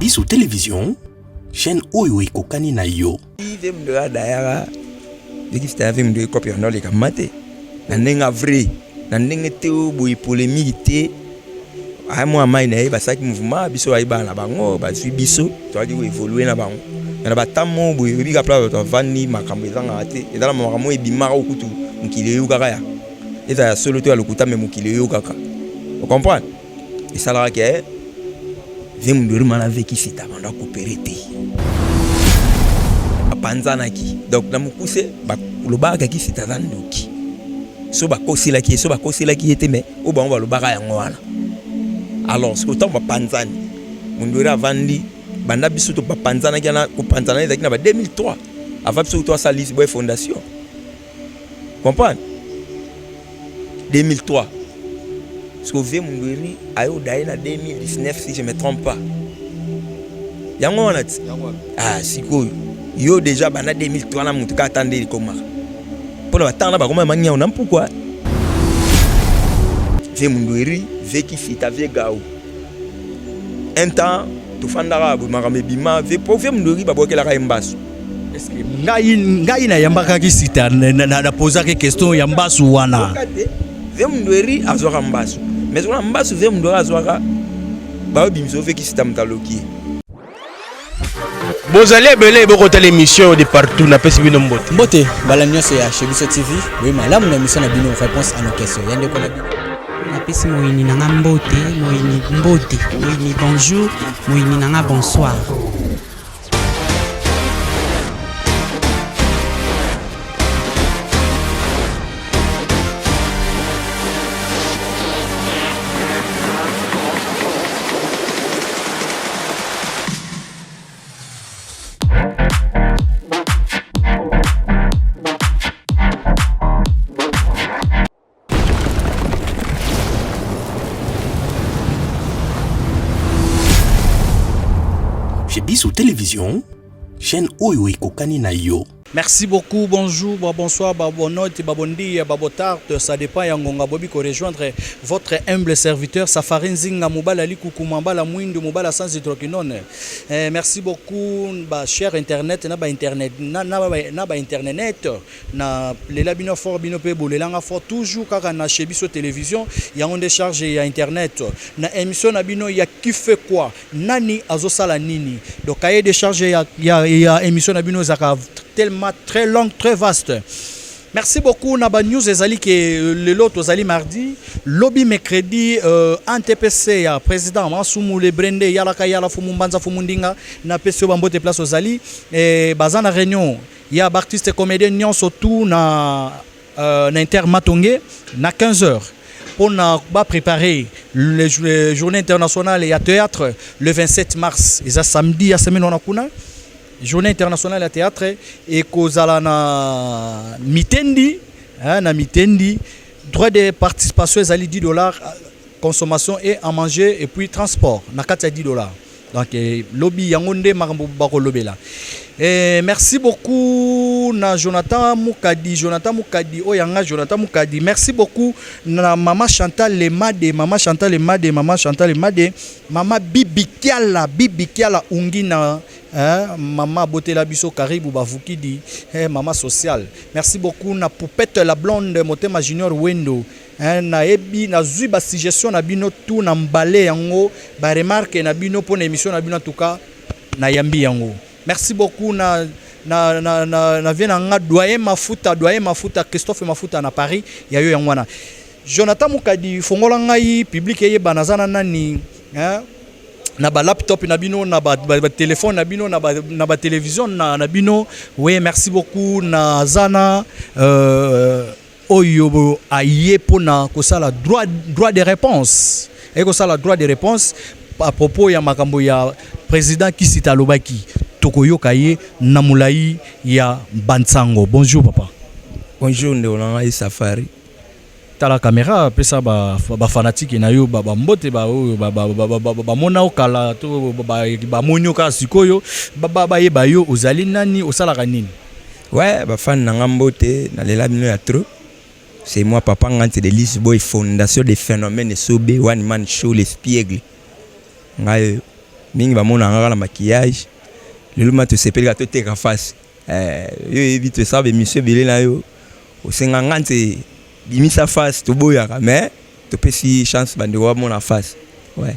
Biso Television, chaîne oyo ekokani na yo. Ive mdo adayaka ekifita ve mdo ekopi yando aleka mate na ndenge vrai na ndenge te oyo boye polémique te aya mwa mai na ye basalaki mouvement biso bayi bana na bango bazwi biso toyaki koévolue na bango me na batemp moko boye oyebi kaka pla bato bavandi makambo ezangaka te eza na makambo oyo ebimaka okutu mokili eyokaka ya ezala ya solo to ya lokuta me mokili eyokaka ocomprendre esalaka ke ve mundorima na ve kisita banda kopere te bapanzanaki donc na mokuse balobaka kisita aza ndoki so bakoselaki ye so bakoselaki ye te mais oyo bango balobaka yango wana alors sikoyo ntango bapanzani mundweri avandi banda biso to bapanzanaki wana kopanzana ezalaki na ba 2003 avant biso to asala lisboy fondation comprendre 2003 sikoyo vie mundweri ayoda ye na 2019 si je me trompe pas yango wana ti ah sikoyo yo deja banda 2003 na motu kaka ata nde ekomaka mpo na batanga na bakoma manyau na mpukwa vie mundweri vie kifita vie gau un temps tofandaka boye makambo ebima vie po vie mundweri babwakelaka ye mbasu ngai ngai nayambaka kisita napozaki question ya mbasu wana vie mundweri azwaka mbasu mais wana mbasu vie mundweri azwaka bayobimisa ofe kisita moto aloki ye bozali ebele bokotala émission de partout napesi bino mbote mbote mbala nyonso ya chez biso tv boye malamu na émission na bino réponse à nos questions ya ndeko na bino napesi moyini na nga mbote moyini mbote moyini bonjour moyini na nga bonsoir Chez Biso Télévision, chaîne oyo ekokani na yo. Merci beaucoup, bonjour, bah, bonsoir, bah, bonne noite, bah, bon dia, bah, bon tard, ça dépend ya ngonga bobi ko rejoindre votre humble serviteur Safari Nzinga Mobala Likuku Mambala Mwindu Mobala sans hydroquinone. Eh, merci beaucoup ba cher internet na ba internet na, na, ba, na ba internet na lela bino fort bino pe bolelanga fort toujours kaka na chez biso télévision yango nde charge ya internet na émission na bino ya qui fait quoi nani azosala nini donc cahier de charge ya, ya, ya émission na bino ezalaka tellement très longue très vaste. Merci beaucoup na ba news ezali ke euh, lelo tozali mardi lobi mercredi euh, antpc ya président Masumu le Brende yalaka yala fumu mbanza fumu ndinga na pesi yo bambote place ozali eh, baza na réunion ya ba artiste comédien nyonso tout na euh, na inter matonge na 15 heures mpona ba préparer les journée internationale ya théâtre le 27 mars eza samedi ya semaine wana kuna Journée internationale ya théâtre ekozala na Mitendi, hein, na Mitendi. Droit de participation ezali 10 dollars, consommation et à manger et puis transport na kati ya 10 dollars. Donc eh, lobi yango nde makambo bakolobela. Eh, merci beaucoup na Jonathan Mukadi, Jonathan Mukadi oyo yanga Jonathan Mukadi. Merci beaucoup na mama Chantal Lemade, mama Chantal Lemade, mama Chantal Lemade, mama Bibi Kiala, Bibi Kiala Ungina Eh, mama abotela biso karibu bavukidi eh, mama sociale merci beaucoup na poupette la blonde motema junior wendo eh, nayebi nazwi ba suggestion na bino tout na mbale yango ba remarque na bino mpo na émission na bino en tout cas nayambi yango merci beaucoup na na, na, na, na vie na nga doyen mafuta doyen mafuta christophe mafuta na paris ya yo yango wana jonathan mukadi fongola ngai public eyeba naza na nani eh? na ba laptop na bino na ba, ba, ba téléphone na bino na ba, na ba télévision na, na bino oui merci beaucoup na zana euh, oyo aye pona kosala droit droit de réponse aye kosala droit de réponse à propos ya makambo ya président Kisita alobaki tokoyoka ye na molai ya bansango bonjour papa bonjour ndeko na ngai safari Tala camera pesa ba ba fanatique na yo ba ba mbote ba oyo ba ba ba ba ba mona yo kala to ba ba moni yo kaka sikoyo ba ba bayeba yo ozali nani osalaka nini. Ouais ba fan na nga mbote na lela bino ya trop c'est moi papa ngantse de Lisboy fondation des phénomènes esobe one man show l'espiègle ngai oyo. Mingi bamonaka kaka na maquillage. Lelo ma tosepeli kaka toteka face. Eh, yo oyebi tosala ba émission ebele na yo. Osenga nga nte bimisa face toboyaka mais topesi chance bandeko bamona face. Ouais.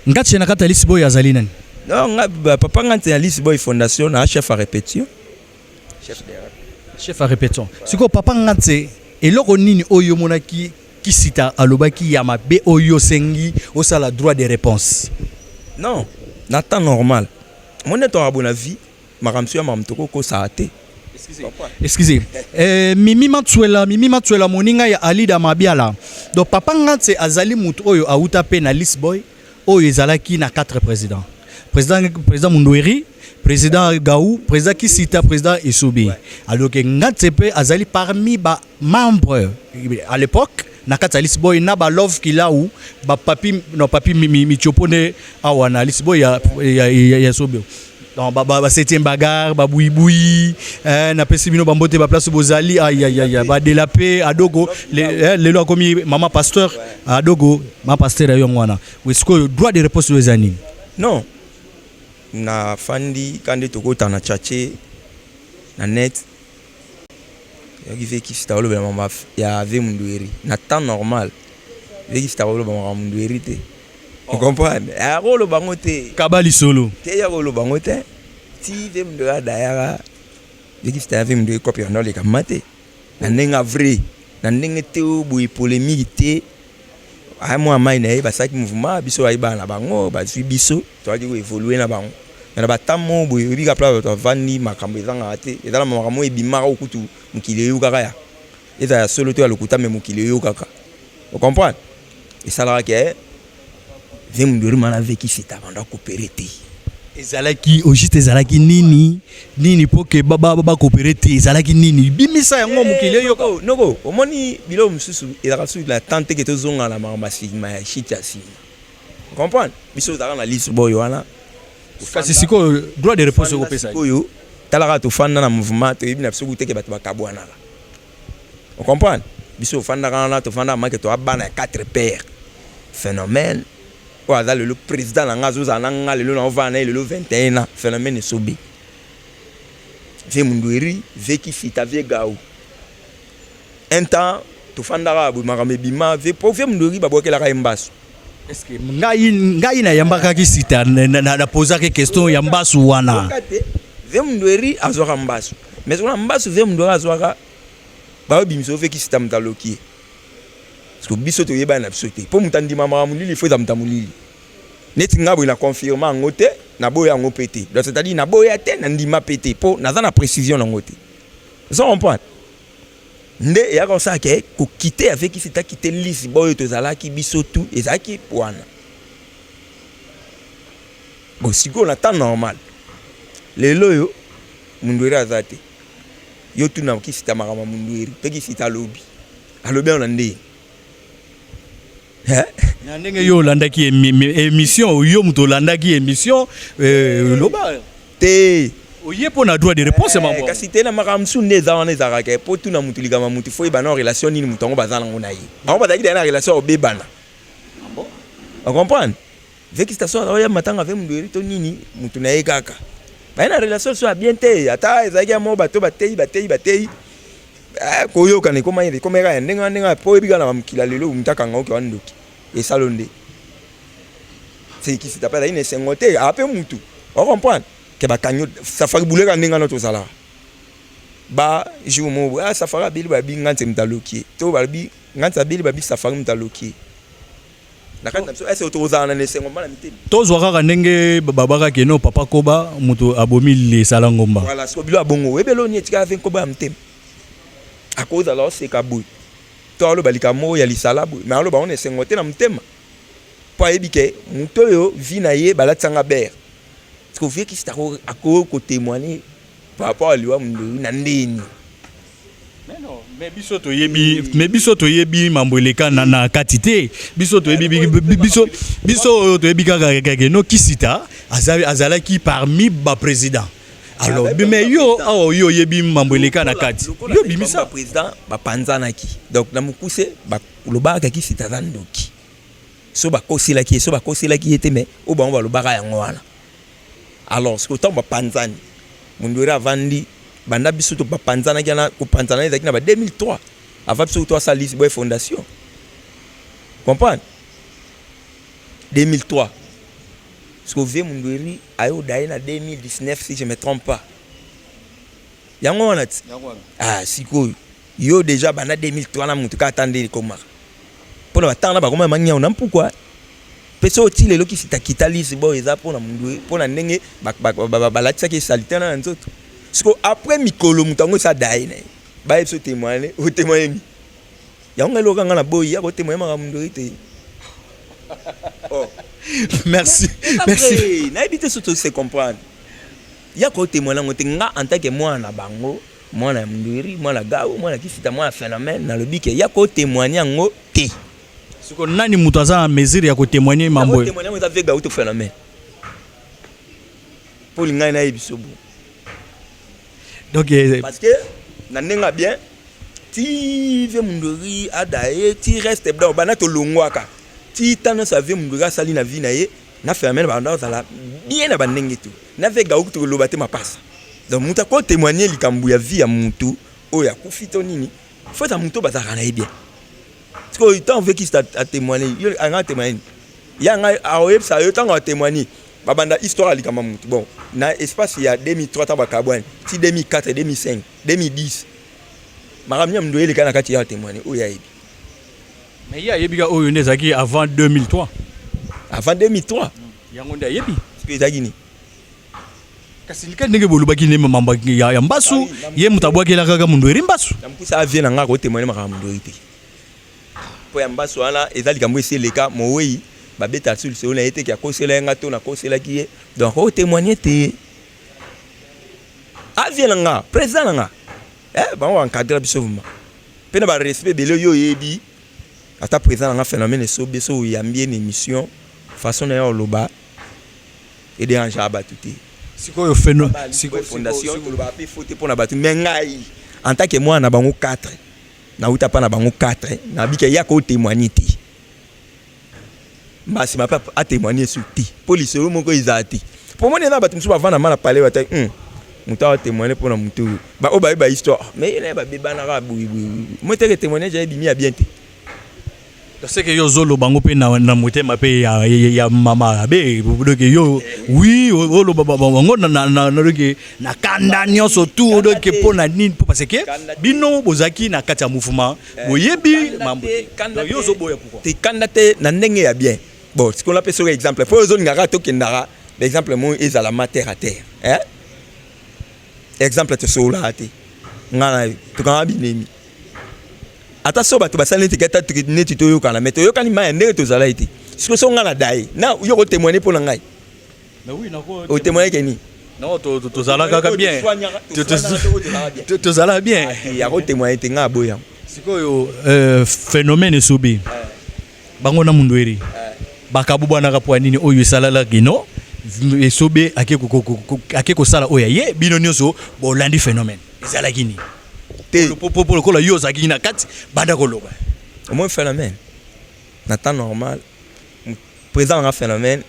Ngatse na kati ya Lisi Boy azali nani? Non, nga ba, papa nga nte na Lisi Boy Fondation na chef à répétition. Chef de chef à répétition. Sikoyo papa Ngatse, eloko nini oyo omonaki Kisita alobaki ya mabe oyo osengi osala droit de réponse? Non, na temps normal. Moni nde tokaka boye na vie, makambo mosusu ya makambo tokokosaka te. Excusez. Mimi Matsuela, Mimi Matsuela moninga ya Alida Mabiala. Donc papa Ngatse azali mutu oyo auta pe na Lisboy oyo ezalaki na 4 présidents. Président Mundweri, président Gaou, président Kisita, président Esobe. Alors que Ngatse pe azali parmi ba membres à l'époque na kati ya Lisboy na ba Love Kilau, ba papi non papi Michopo ne awa na Lisboy ya Esobe. Donc ba septième bagarre, ba boui-boui, na pesi bino ba mbote ba place bozali, aïe aïe aïe, ba délapé adogo, lelo akomi maman pasteur adogo, maman pasteur ya yongo wana. Est-ce que droit de réponse eza nini? Non. Na fandi kande tokota na tchatché na net. Yoki ve kisita olobela mama ya ve mundueri na temps normal. Ve kisita oloba mama mundueri te. On comprend? Akoloba ngo te. Kabali solo. Te ya koloba ngo te. Ti ve mundueri adayaka. Ve kisita ve mundueri kopi ya ndoleka mate. Na ndenge vrai, na ndenge te boye polémique te. Aya mwa mai na ye basalaki mouvement biso bayebana na bango bazwi biso toyaki koévoluer na bango. Mais na batamo boye oyebi kaka place bato bavandi makambo ezangaka te, ezala makambo oyo ebimaka okutu mokili eyokaka ya ezala ya solo to ya lokuta, mais mokili eyokaka. Ocomprendre? Esalaka ke ve Mundweri mana ve Kisita banda coopérer te. Ezalaki au juste ezalaki nini nini po ke ba coopérer te, ezalaki nini? Bimisa yango mokili eyoka. Noko omoni biloko mosusu ezalaka susu na temps te ke tozonga na makambo ya nsima ya shit ya nsima. Comprendre? Biso ozalaka na liste boy wana. Kasi sikoyo droit de réponse okopesa. Sikoyo talaka tofanda na mouvement toyebi na biso kuteke bato bakabwanaka. Comprendre? Biso ofandaka wana tofandaka make toa bana ya 4 pères. Phénomène oyo aza lelo président na nga azozala na nga lelo na ovanda na ye lelo 21 ans. Phénomène esobe. Ve Mundweri, ve Kisita, ve Gaou. Un temps tofandaka boye makambo ebima ve po ve Mundweri babwakelaka ye mbasu. Est-ce que ngai na yambaka Kisita na posaka question ya mbasu wana? Ve Mundweri azwaka mbasu. Mais sikoyo na mbasu ve Mundweri azwaka bayobimisa ve Kisita moto aloki ye. Parce que biso toyebani na biso te. Po moto andima makambo molili, faut eza moto ya molili. Neti nga boye na confirme yango te, na boya yango pe te. Donc c'est-à-dire na boya te, na ndima pe te. Po naza na précision nango te. Ozo comprendre? Nde eyaka kosala ke kokite avec Kisita kite lisi boyo tozalaki biso tout ezalaki wana. Bon sikoyo na temps normal. Lelo oyo Mundweri aza te. Yo tuna Kisita makambo ya Mundweri pe Kisita alobi. Alobi na ndenge. Na ndenge yo olandaki émission, yo moto olandaki émission, loba te. Oye mpo na droit de réponse mambo. Kasi te na makambo mosusu nde eza wana ezalaka ke po tuna motu likambo ya motu fo oyeba na relation nini motu yango baza nango na ye. Bango bazalaki deja na relation ya kobebana. O comprendre? Ve Kisita so aza oya matanga ve Mundweri to nini motu na ye kaka. Baye na relation so ya bien te, ata ezalaki ya moko bato bateyi bateyi bateyi. Koyokana ekoma ekoma ya ndenge ndenge po oyebi kaka na mokili ya lelo moto akanga oke wana ndoki esalo nde. C'est Kisita pe azalaki na esengo te, ape mutu. O comprendre? Ke bakangi safari buleka ndenge wana tozalaka. Ba jour moko ah safari abeli babi ngantse moto aloki ye. To balobi ngantse abeli babi safari moto aloki ye. Na kati na biso est-ce que tozala na esengo mbala mitema? Tozwa kaka ndenge babaka ke no papa Koba moto abomi lisala ngomba. Voilà, siko bilo abongo oyebelo ni etikala ve nkoba ya motema. Akozala oseka boye. To aloba likambo moko ya lisala boye, mais aloba ona esengo te na motema. Po ayebi ke moto oyo vie na ye balatisanga bere. Parce que vie Kisita akoki kotémoigner par rapport à liwa Mundweri na ndeni. Mais non, mais biso toyebi, mais biso toyebi mambo eleka na kati te. Biso toyebi biso biso oyo toyebi kaka kaka no Kisita azalaki parmi ba président. Alors, mais yo awa yo oyebi mambo eleka na kati. Yo bimisa président bapanzanaki. Donc na mokuse balobaka Kisita aza ndoki. So bakoselaki ye, so bakoselaki ye te, mais oyo bango balobaka yango wana. Alors sikoyo ntango bapanzani, Mundweri avandi banda biso to bapanzanaki wana, kopanzana ezalaki na ba 2003 avant biso to asala Lisboy Fondation, comprendre, 2003. Sikoyo vieux Mundweri ayoda ye na 2019, si je me trompe pas, yango wana ti. Ah, sikoyo yo déjà banda 2003 na mutu kaka ata nde ekomaka mpona batanga na bakoma mangiao na mpukwa mpe so oti lelo kisita kita lisi boyo eza mpona mundu, mpona ndenge balatisaki esalite wana na nzoto. Siko après mikolo moto yango esa daye na ye, bayebi so témoigne, otémoigne nini? Yango ngai eloka ngai na boyi ya kotémoigne makambo ndoi te. Oh. Merci, merci. Nayebi te so tose comprendre. Ya kotémoigne yango te. Nga en tant que mwana na bango, mwana ya Mundweri, mwana Gao, mwana Kisita, mwana Phénomène, nalobi ke ya kotémoigne yango te. Siko nani moto aza na mesure ya kotémoigne mambo oyo? Témoigne yango eza ve Gao to Phénomène, mpo lingai nayebi so bo. Donc parce que na ndenge ya bien ti vieux Mundweri ada ye ti reste, donc banda tolongwaka ti ntango nyonso ya vieux Mundweri asali na vie na ye na Phénomène, banda kozala bien na bandenge to na vieux Gao tokoloba te mapasa. Donc moto akotémoigne likambo ya vie ya mutu oyo akufi to nini, faut eza motu oyo bazalaka na ye bien. Sikoyo ntango vieux Kisita atémoigne, yo anga atémoigne ya ngai, akoyebisa yo ntango atémoigne babanda histoire ya likambo ya mutu. Bon, na espace ya 2003 ntango bakabwani ti 2004, 2005, 2010, makambo ya mundu eleka na kati ya atémoigne oyo ayebi. Mais ye ayebi ka oyo nde ezalaki avant 2003. Avant 2003. Yango nde ayebi. Sikoyo ezalaki nini? Kasi lika ndenge bolobaki nde mambo ya mbasu, ye moto abwakelaka kaka Mundweri mbasu. Na mokusa avie na ngai akotémoigne makambo ndoi te, mpo ya mbasu wana eza likambo esi eleka. Mowei babeta su lisolo na ye te ke akosela ye nga to nakoselaki ye, donc akotémoigne te. Avie na nga, président na nga, eh, bango encadre biso vraiment mpe na barespect ebele. Oyo oyebi ata président na nga Phénomène Esobe, so oyambi ye na émission, façon na ye oloba edérangeaka bato te. Sikoyo fondation tolobaka mpe fo te mpo na bato, mais ngai en tant que mwana na bango 4, nauta mpa na bango 4, nabika ya kotémoigne te, mbasima mpe atémoigne esu te, mpo lisolo moko eza te. Po moni eza bato mosusu bavanda ma na palais, bata moto awa témoigne mpona moto oyo oyo bayeba histoire, mais ye na ye babebanaka boyeboye, mo teke témoignage ayebimi ya bien te. C'est que yo ozoloba yango mpe na motema mpe ya mama abe. Donc yo, oui, oloba bango donc na kanda nyonso tout. Donc mpo na nini? Mpo parce que bino bozalaki na kati ya mouvement, boyebi mambo. Donc yo ozoboya pourquoi? Te, kanda te, na ndenge ya bien. Bon, sikoyo napesa oyo exemple mpo ozolingaka tokendaka baexemple mo ezala ma terre à terre, eh? Exemple, tosololaka te, nga na yo tokanga binemi, ata so bato basali neti kata neti toyokana, mais toyokani ma ya ndenge tozalaki te. Sikoyo so nga na daye na yo kotémoigne mpo na ngai, otémoigne ke nini? Non, tozala kaka bien, tozala bien. Ya kotémoigne te, nga aboya. Sikoyo Phénomène Esobe, bango na Mundweri bakabubwanaka mpo ya nini? Oyo esalalaki no Esobe ake kosala oyo ye, bino nyonso bolandi Phénomène, ezalaki nini? Te. Po lokola yo ozalaki na kati, banda koloba. Au moins Phénomène na temps normal, président nanga Phénomène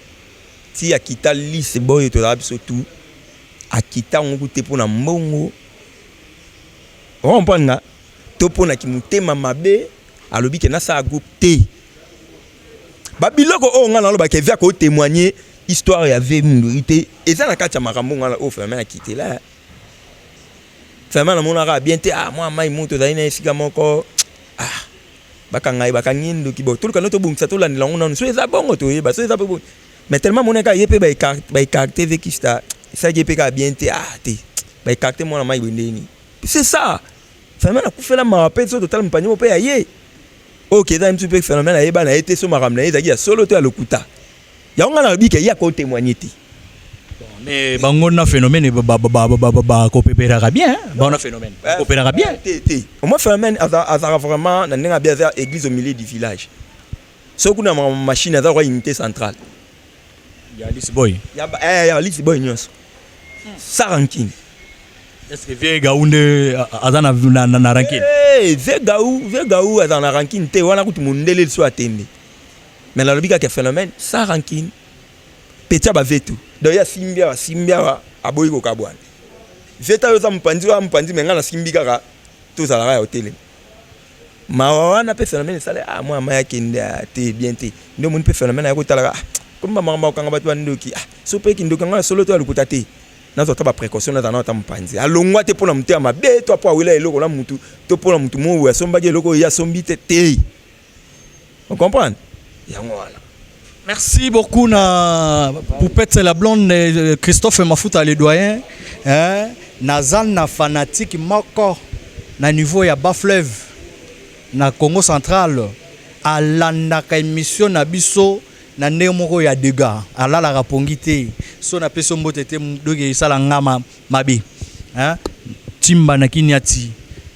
ti akita lise boyo, tozala biso tu, akita yango te mpo na mbongo, ocomprendre nga, to mpo na kimotema mabe. Alobi ke nasala groupe te, babiloko oyo ngai nalobaka evi akotémoigne histoire ya vieux Mundweri te. Eza na kati ya makambo ngai oyo Phénomène akitela. Phénomène amonaka bien te. Ah, mwa mai moto ozali na esika moko, ah, bakanga ye, bakangi ye ndoki. Bo toluka nde tobongisa, tolandela yango nanu. So eza bongo, toyeba so eza mpe bongo, mais tellement amonaka ye mpe baécarte vieux Kisita, esalaki ye mpe kaka bien te. Ah te, baécarte mwana mai boye ndeni, c'est ça. Phénomène akufela mawa mpe so totala mopanzi moko mpe ya ye oyo ke eza mosusu mpe Phénomène ayeba na ye te so makambo na ye ezalaki ya solo to ya lokuta. Yango ngai nalobi ke ye akotémoigne te. Mais bango na Phénomène bakopéperaka bien, bango na Phénomène bakopéraka bien. Te te, au moins Phénomène azalaka vraiment na ndenge abi aza église au milieu du village. Soki kuna makambo machine aza kwa unité centrale. Ya Alice Boy. Ya Alice Boy nyonso sa rancune. Est ce que vieux Gaou nde aza na rancune? Hey, vieux Gaou, vieux Gaou aza na rancune te. Wana kutu mondele liso atembe. Mais nalobi kaka phénomène sans rancune, petit ya bavetu. Donc ye asimbi awa, asimbi awa, aboyi kokabwana. Veta oyo oza mopanzi, oyo mopanzi, me ngai nasimbi kaka, tozalaka ya otelema. Mawa wana mpe phénomène esala, ah, mwana mai akende te bien te. Nde omoni mpe phénomène aye kotalaka, ah, komi bamakambo akokanga bato bandoki. Ah, so mpe kindoki yango ya solo to ya lokuta te, nazwa ata baprécaution, nazala na ata mopanzi. Alongwa te mpo na motema mabe to mpo awela eloko na mutu to mpo na mutu moyo asombaki eloko oyo ye asombi te te. Ocomprendre yango wana. Merci beaucoup na Poupette la blonde, Christophe Mafuta le doyen, hein. Naza na fanatique moko na niveau ya bas fleuve na Congo central, alandaka émission na biso na ndenge moko ya dégâts, alalaka pongi te. So napesi yo mbote te, doki esala nga mabe, hein. Timba na kiniati,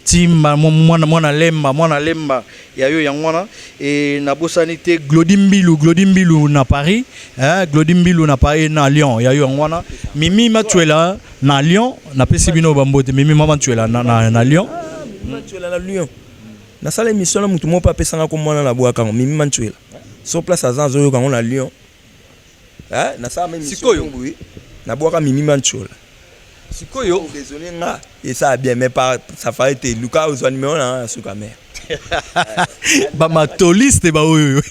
timba mwana, mwana lemba, mwana lemba ya yo yango wana. E nabosani te Glodi Mbilu, Glodi Mbilu na Paris, hein, Glodi Mbilu na Paris, na Lyon, ya yo yango wana. Mimi Matuela na Lyon, napesi bino bambote. Mimi mama Matuela na Lyon. Mantuela na Lyon, nasala émission na mutu moko mpe apesanga ko mwana na bwaka yango. Mimi Mantuela, so place aza, azoyoka yango na Lyon. Eh, nasala ma émission. Sikoyo. Boye nabwaka Mimi Mantuela. Sikoyo. Raisonne nga esala bien, mais par safari te. Luka ozwa numéro na nga na suka mare. Bamatoliste baoyo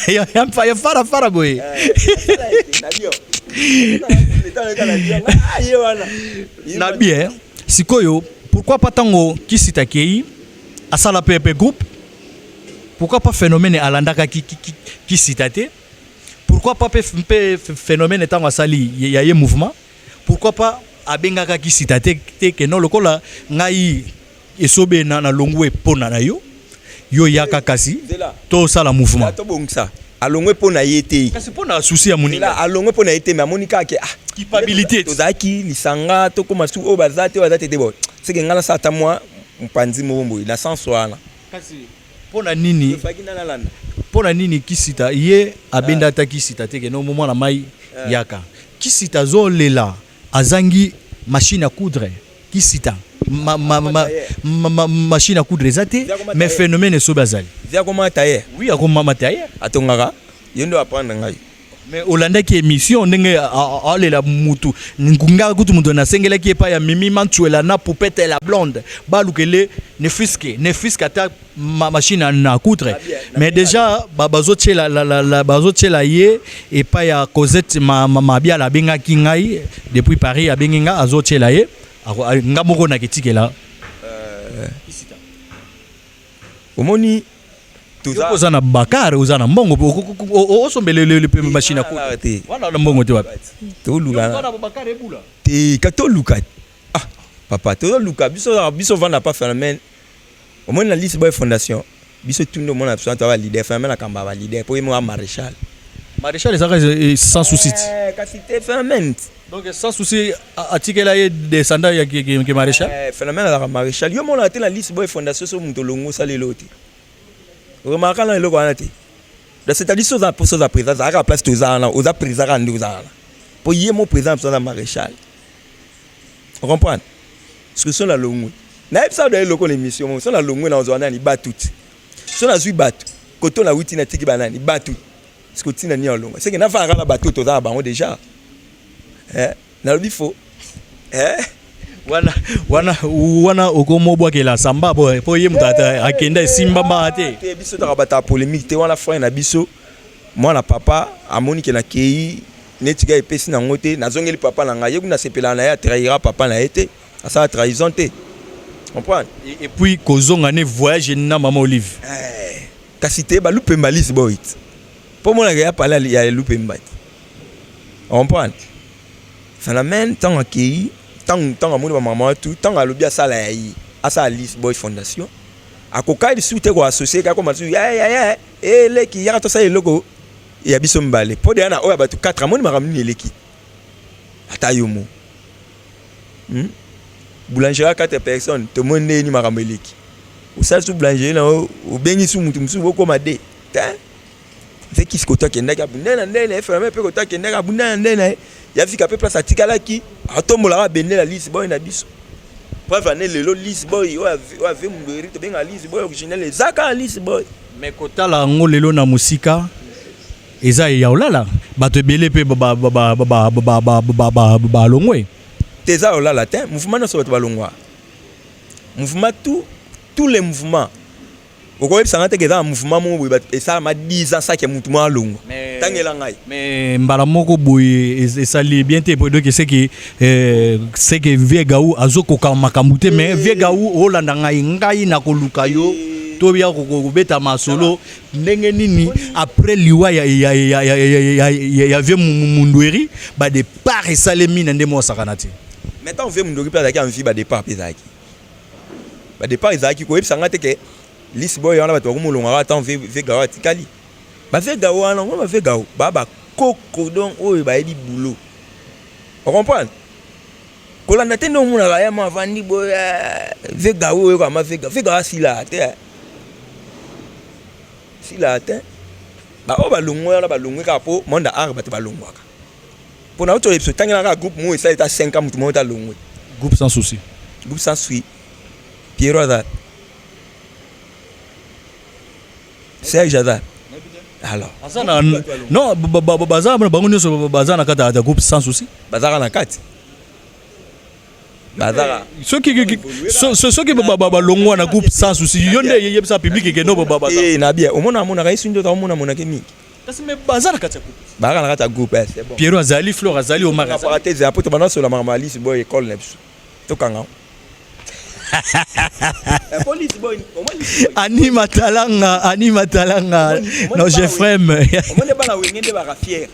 ya farafara boye. Na Lyon, ye wana. Na bien. Sikoyo, pourquoi pas ntango Kisita akei asala mpe groupe, pourquoi pas phénomène alandaka Kisita te? Pourquoi pas mpe phénomène ntango asali ya ye mouvement, pourquoi pas abengaka Kisita te, te ke non, lokola ngai esobe na longwe mpona na yo, yo yaka kasi tosala mouvement? Tobongisa, alongwe mpo na ye te. Kasi mpo na souci ya moninga. Alongwe mpo na ye te, mais amoni kaka ke ah, culpabilité. Tozalaki lisanga, tokóma su oyo baza te, baza te te. Bo seke ngai nasala ata mwa mopanzi moko boye na sens wana. Kasi mpo na nini? Efaki nani alanda? Mpo na nini Kisita ye abenda ata Kisita te ke no, mwana mai yaka? Kisita azolela, azangi machine à coudre. Kisita machine à coudre eza te, mais phénomène esobe azali. Via koma tailleur. Oui, akoma tailleur. Atongaka, ye nde apprendre ngai. Mais olandaki émission ndenge alela mutu nga kutu mutu nasengelaki epai ya Mimi Mantuela na Poupette la blonde, balukele ne fût-ce que ata machine à coudre. Mais déjà bazotiela bazotiela ye epai ya Cosette Mabiala. Abengaki ngai depuis Paris, abengi nga, azotiela ye. Nga moko naketikela. Omoni. Oza na bakar, oza na mbongo, osombelele mpe machine à coudre. Te. Wana na mbongo te, wapi? Toluka te, ka toluka. Ah papa, tozoluka biso, biso vanda pa phénomène. Omoni, na liste boy fondation, biso tundi omona biso to baleader. Phénomène akamba baleader po ye moko maréchal. Maréchal ezalaka sans souci. Kasi te, phénomène. Donc sans souci atikela ye descendant ya ke maréchal. Phénomène azalaka maréchal. Yo monaka te na liste boy fondation, so moto olongo osala eloko te, remarka na eloko wana te. Donc c'est-à-dire so oza mposa oza président, azalaka place toza wana, oza président kaka nde oza wana, mpo ye mo président biso aza maréchal. Ocomprendre? Parce que so nalongwe, nayebisa oda eloko na émission moko, so nalongwe nazwa nani? Bato ti so nazwi bato koto nawuti, natiki banani? Bato. Parce que otina nini alongwa, seke nafandaka na bato toza na bango déjà. Nalobi faux, eh? Wana wana wana okomobwakela samba po ye moto akenda esimbamba te. Te, biso taka bato ya polémique te. Wana frère na biso, mwana papa, amoni ke nakei neti ka epesi nango te, nazongeli papa na ngai. Ye kuna asepelaka na ye, atrahira papa na ye te, asala trahison te, comprendre? Et puis kozonga ne voyage na mama Olive. Eh, kasi te, balupemba lisi boy te, mpo monaka ya pale ya lupemba te, comprendre? Phénomène ntango akei, ntango amoni bamama tu, ntango alobi asala ya ye, asala list boy fondation, akoka lisusu te koassocier kaka koma lisusu ya eleki yaka tosala eloko ya biso mibale, mpo deya na oyo ya bato 4. Amoni makambo nini eleki ata yo mo, Boulangerie ya 4 personnes, tomoni ndenge nini makambo eleki. Osali su boulangerie na yo, obengi su mutu mosusu, bokoma de te. Mpe kisi koto akendaki, abunda na ndenge na ye. Phénomène mpe koto akendaki, abunda na ndenge na ye. Ya fika mpe place atikalaki, atombolaka bendela lisi boy na biso. Preuve ane lelo lisi boy oyo ave mundweri, tobengaka lisi boy originel, eza kaka lisi boy. Mais kotala yango lelo na mosika. Eza ya olala, bato ebele mpe balongwe. Te, eza olala te. Mouvement nyonso bato balongwa. Mouvement, tout, tous les mouvements. Okoyebisanga te ke eza na mouvement moko boye esalama 10 ans saki ya motu moko alongwa. Tangela ngai. Mais mbala moko boye esali bien te. Donc c'est que vieux Gaou azokoka makambo te. Mais vieux Gaou, olanda ngai, ngai nakoluka yo, toya kobeta masolo ndenge nini après liwa ya vieux Mundweri. Badépart esalemi na nde mo osakana te. Mais ntango vieux Mundweri mpe azalaki en vie, badépart mpe ezalaki, badépart ezalaki. Koyebisanga te ke lisi boyo wana bato bakomolongaka ntango vieux Gaou atikali. Bavieux Gaou wana ngo, bavieux Gaou baa bakoko, donc oyo bayebi boulot, ocomprendre. Kolanda te nde omonaka ya mo avandi boye. Vieux Gaou oyo kama vieux Gaou, vieux Gaou asila te, sila te. Baoyo balongwe wana, balongwe kaka mpo monde ya art, bato balongwaka mpo na oyo biso otangelaka. Groupe moko esali ta 5 ans, motu moko ta longwe. Groupe Sans Souci. Groupe Sans Souci, Pierrot aza, Serge aza, alors. Aza na, non, baza bango nyonso, baza na kati ya groupe Sans Souci. Bazaka na kati, bazaka. Soki balongwa na groupe Sans Souci, yo nde yebisa public ke no. Eh, na bien omona, amonaka ye soki nde omona monake mingi. Kasi me baza na kati ya groupe. Bazaka na kati ya groupe, c'est bon. Pierrot azali, Flore azali, Omar azali. Parenthèse ya po to banda sola makambo ya Lisi Boy, école na biso tokanga. Ani Matalanga, Ani Matalanga, non, Jeffrem. Omoni bana Wenge nde baka fier,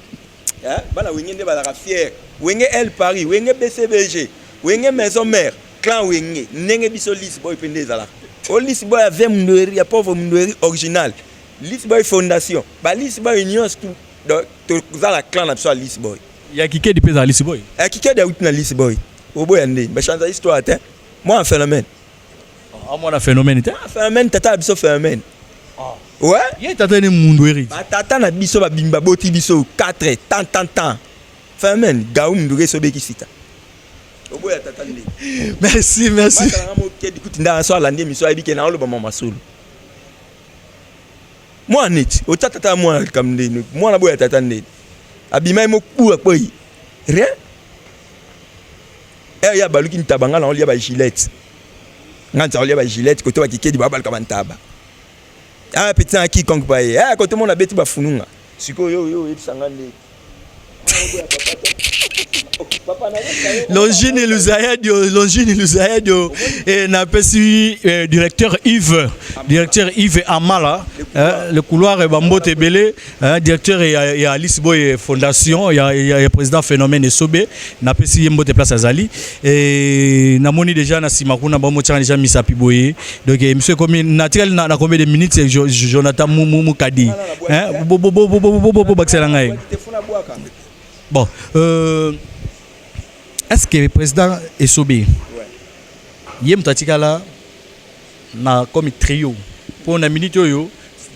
bana Wenge nde bazalaka fier. Wenge El Paris, Wenge BCBG, Wenge Maison Mère, clan Wenge, ndenge biso Lisi Boy mpe nde ezalaka. O Lisi Boy ya vieux Mundweri, ya pauvre Mundweri original, Lisi Boy fondation, balisi boy nyonso tout. Donc toza na clan na biso ya Lisi Boy. Ya Kikedi mpe ezala Lisi Boy. Ya Kikedi auti na Lisi Boy. Oboya ndeni bachange histoire te. Mwana phénomène. Amwana phénomène te. Phénomène, tata na biso phénomène, ouais. Ye tata ni Mundweri. Batata na biso babimi, baboti biso 4 tant tant tant. Phénomène Gaou Mundweri esobeki sita, oboya tata ndeni. Merci, merci. Mokedi kuti nda so alandi émission, ayebi ke na oloba mwa masolo. Mwana neti otya tata ya mwana likambo ndeni, mwana boya tata ndeni abima ye moku akwei rien. Ere ye abaluki ntaba, nga na olia bagilete, nga nza olia bagilete kote bakikedi babaluka bantaba. Ah, petit na quiconque pa ye, ah, kote mona beti bafununga. Sikoyo yo oyebisanga ndeni. Longine Luzayadio, Longine Luzayadio, et napesi directeur Yves, directeur Yves Amala, le couloir et bambote ebele, directeur ya Alice Boy Fondation, ya président Phénomène Esobe, napesi ye mbote place azali, et namoni déjà na sima kuna bamotiaka déjà misapi boye. Donc monsieur komi naturel na combien de minutes, Jonathan Mukadi, hein, bo bo bo bo bo bo bo bakisela ngai. Bon, est-ce que le président Esobe, ye moto atikala na comme trio mpo na minute oyo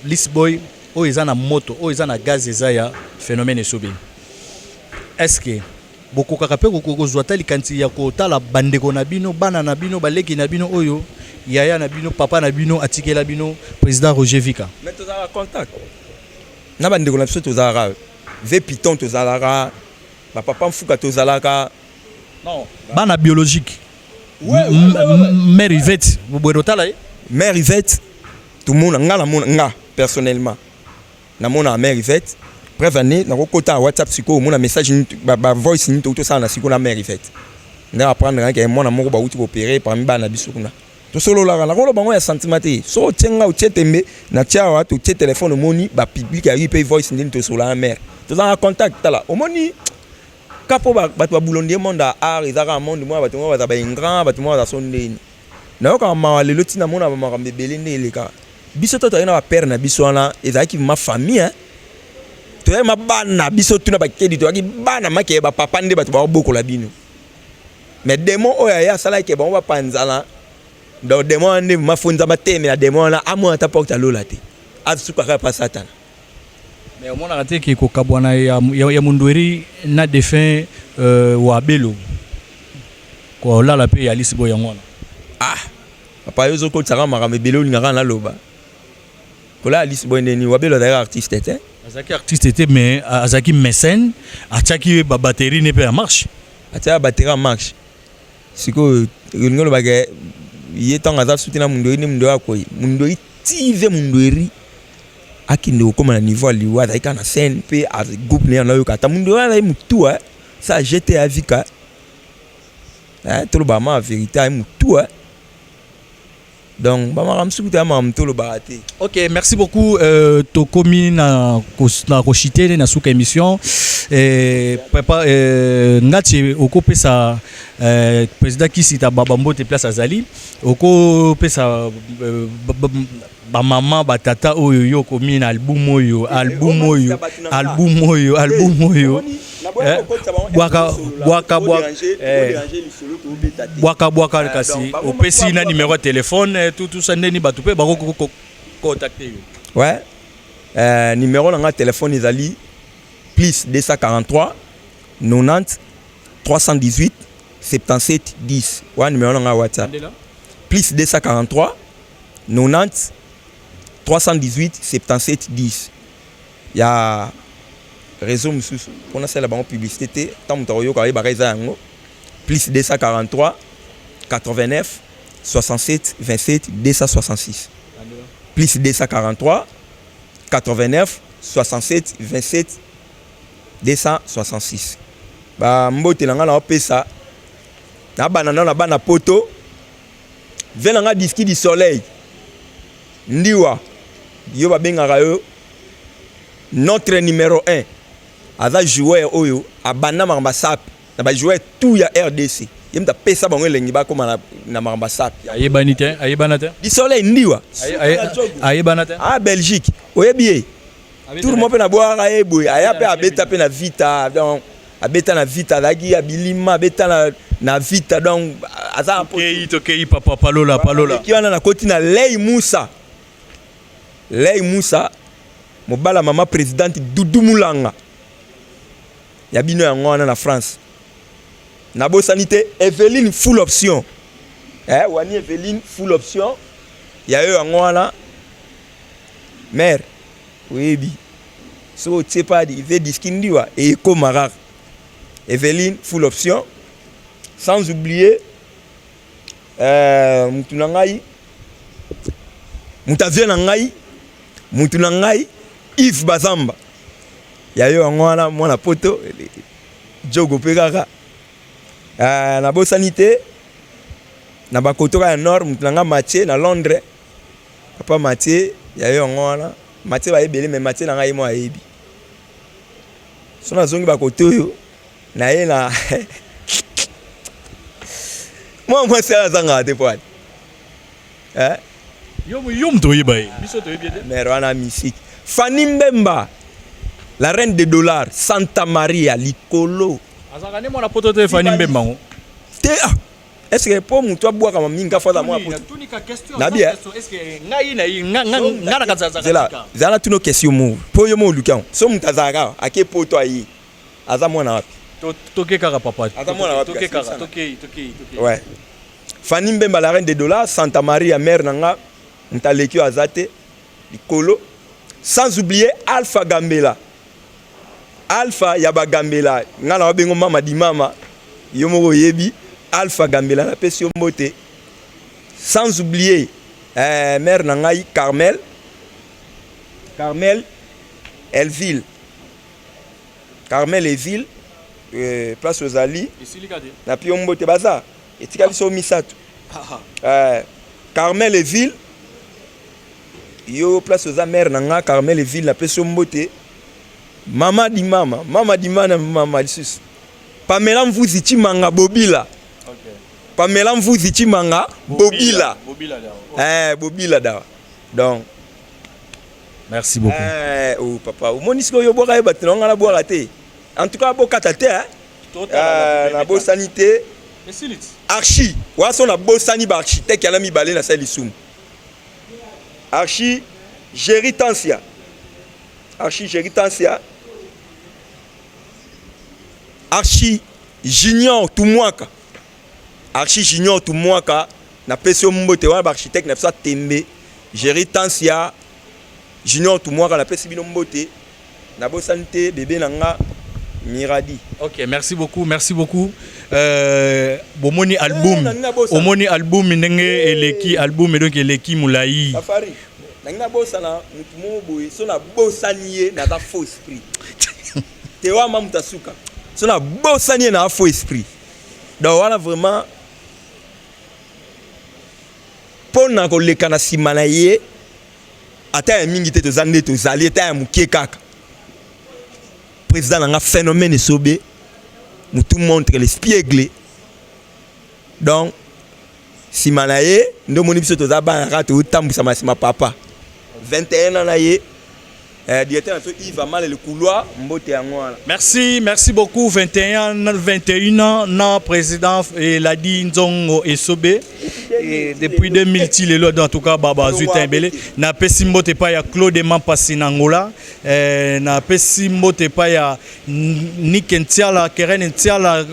Lisboy oyo eza na moto, oyo eza na gaz, eza ya Phénomène Esobe, est-ce que bokokaka mpe kozwa ata likanisi ya kotala bandeko na bino, bana na bino, baleki na bino, oyo yaya na bino, papa na bino atikela bino, président Roger Vika? Mais tozalaka contact na bandeko na biso. Tozalaka ve Piton, tozalaka bapapa Mfuka, tozalaka. Non, bana biologique. Mère Yvette, boye otala ye. Mère Yvette, tomona, nga namona, nga personnellement namona mère Yvette. Preuve année nakokota na WhatsApp sikoyo, omona message, bavoice nini toki tosala na sikoyo na mère Yvette, nde apprendre ke mwana moko bauti koopérer parmi bana na biso kuna. Tosololaka, nakoloba bango ya sentiment te. So otie nga, otie tembe na tia awa, totie telefone, omoni bapublic ya mpe voice ndeni tosololaka na mare. Tozalaka contact. Tala, omoni ka mpo bato babulondi ye. Monde ya art eza kaka monde moko, bato moko baza baingrats, bato moko baza so ndeni. Nayokaka mawa lelo ntina mona bamakambo ebele nde elekaka biso. To tozalaki na bapère na biso wana, ezalaki ma famille, hein? Toyaki ma bana biso tuna bakedi, toyaki bana make bapapa nde bato baobokola bino. Mais démon oyo aye asalaki bango bapanzana. Donc démon wana nde mafo Nzambe atelemela démon wana, amona ata porte alola te, asuka kaka pa Satana. Mais omonaka te ke kokabwana ya Mundweri na défunt wa Belo, kolala mpe ya Alisi Boy, yango wana? Ah papa, yo ozokotisaka makambo ebele, olingaka naloba kolala Alisi Boy ndeni. Wabelo azalaki artiste te. Azalaki artiste te, mais azalaki mécène, atiaki babatterie ne mpe ya marche. Atiaka batterie en marche. Sikoyo olingi olobaka ye ntango aza suti na Mundweri nde Mundweri akoyi Mundweri tive Mundweri akende kokóma na niveau ya liwa, azalaki kaka na scène mpe groupe na ye anayoka ata Mundweri azali motu sa jete ya vika. Tolobaka ma vérité, aye motu. Donc bamakambo mosusu kuta ya makambo tolobaka te. Ok, merci beaucoup. Tokomi na koshite na suka émission. Papa ngati, okopesa président Kisita babambote place azali, okopesa bamama, batata oyo yo okomi na album oyo, album oyo, album oyo, album oyo, bwaka bwaka bwaka, bwaka bwaka, kasi opesi na numéro ya téléphone, tout ça, ndeni bato mpe bakocontacte yo. Ouais, numéro na nga téléphone ezali plus 243 90 318 77 10. Wana numéro na nga WhatsApp, plus 243 90 318 77 10. Ya réseau mosusu mpona asala bango publicité te, ntango moto akoyoka ayebaka eza yango, plus 243 89 67 27 266, plus 243 89 67 27 266. Bambote na ngai naopesa na bana nano na bana poto ve na nga Diski du Soleil Ndiwa, yo babengaka yo notre numéro 1, aza joueur oyo abanda makambo ya sape na bajoueur tout ya RDC. Ye moto apesa bango elengi bakóma na makambo ya sape. Ayebani te, ayebana te. Du Soleil Ndiwa. Ayebana te. Ah, Belgique oyebi ye, tour mo mpe nabwakaka ye boye, aya mpe abeta mpe na Vita. Donc abeta na Vita, azalaki ya bilima, abeta na Vita, donc aza. Tokei, tokei papa, palola palola. Eki wana nakoti na Lei Musa, Lei Musa, mobala mama présidente Dudu Mulanga ya bino yango wana na France. Nabosani te Eveline Full Option, wani Eveline Full Option ya yo yango wana, mare oyebi soki otie pa ve Diski Ndiwa ekóma kaka Eveline Full Option. Sans oublier mutu na ngai, mutu avie na ngai, mutu na ngai Yves Bazamba ya yo yango wana, mwana poto jogo mpe kaka. Nabosani te na bakotoka ya nord, mutu na ngai Mathieu na Londres, papa Mathieu ya yo yango wana. Mathieu bayebele, mais Mathieu na ngai ye mo ayebi. So nazongi bakote oyo na ye na mwa mwasi oyo azangaka te po ani, eh? Yo moto oyeba ye, biso toyebi ye te. Mare wana misiki Fani Mbemba, la reine de dollar, Santa Maria likolo. Azalaka nde mwana poto te, Fani Mbemba ngo? Te, ah, est ce que mpo moto abwakama mingi afa aza mwana poto? Nabi, eh? Ngai na ye nga na kati. Zela, zala, tuna question mo mpo yo mo oluki yango. So moto azalaka awa, ake poto, aye, aza mwana wapi? Toke kaka, papa. Aza mwana wapi? Toke kaka, tokei, tokei, tokei. Ouais, Fani Mbemba, la reine de dollars, Santa Maria, mare na nga, moto aleki oyo aza te likolo. Sans oublier Alpha Gambela, Alpha ya Bagambela, nga na babengo mama di mama, yo moko oyebi Alpha Gambela, napesi yo mbote. Sans oublier mare na ngai Carmel, Carmel Elville, Carmel Eville, place ozali, napi yo mbote. Baza etika biso misato, Carmel Eville, yo place oza, mare na nga Carmel Eville, napesi yo mbote. Mama di mama, mama di mana, mama lisusu Pamela Mvuzi Chimanga Bobila, okay. Pamela Mvuzi Chimanga Bobila, Bobila, Bobila dawa donc. Merci beaucoup. Oh, papa, omoni sikoyo obwaka ye bato na nga nabwaka te. En tout cas bokata te, nabosani te archi wana. So nabosani baarchitecte yana mibale, nasali lisumu. Archi Géri Tansia, archi Géri Tansia, archi Junior Tumwaka, archi Junior Tumwaka, napesi yo mbote. Wana baarchitecte na biso atembe, Géri Tansia, Junior Tumwaka, napesi bino mbote. Nabosani te bebe na nga Miradi. Ok, merci beaucoup, merci beaucoup. Bomoni album, omoni album ndenge eleki album donc eleki mulayi. Safari. Nangi nabosana mutu moko boye so nabosani ye naza faux esprit. Te wana mutu asuka. So nabosani ye na faux esprit. Donc wana vraiment mpo na koleka na nsima na ye ata ya mingi te, toza nde tozali ata ya moke kaka. Président na nga phénomène esobe mutu montre l'espiegle, donc nsima na ye nde omoni biso toza bana kaka totambwisama nsima papa 21 ans na ye. Directeur na biso Yves Amale le couloir, mbote yango wana. Merci, merci beaucoup. 21, 21 ans, non, président Eladi Nzongo Esobe. Et depuis 2000 ti lelo, en tout cas, baba zuta ebele. Na pesi mbote pa ya Claude Mampasi na Angola. Na pesi mbote pa ya Nick Ntiala, Keren Ntiala,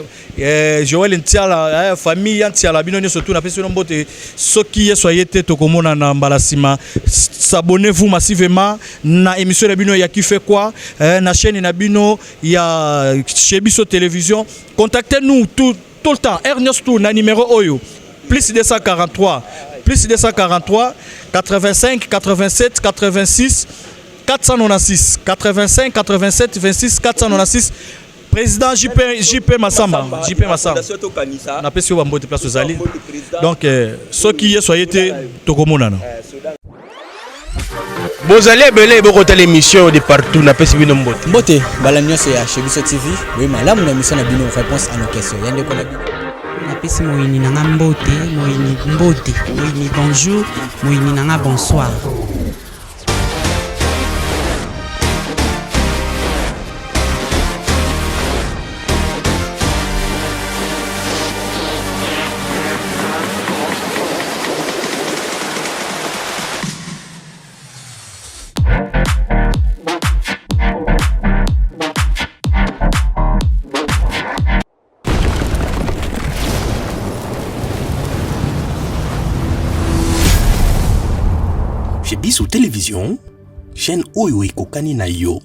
Joël Ntiala, famille ya Ntiala bino nyonso tout na pesi bino mbote. Soki Yesu aye te tokomona na mbala sima. S'abonnez-vous massivement na émission na bino ya qui fait quoi, na chaîne na bino ya chez Biso Télévision. Contactez-nous tout le temps, R nyonso tout na numéro oyo plus 243 plus 243 85 87 86 496 85 87 26 496. Président JP Massamba, JP Massamba. Napesi yo bambote place ozali. Donc soki Yesu aye te tokomonana. Bozali ebele bokota l'émission de partout, napesi bino mbote. Mbote bala nyonso ya chez Biso TV, boye malamu na émission na bino réponse à nos questions. Ya ndeko na bino. Napesi moyini na nga mbote, moyini mbote, moyini bonjour, moyini na nga bonsoir. Chez Biso Télévision, chaîne oyo ekokani na yo.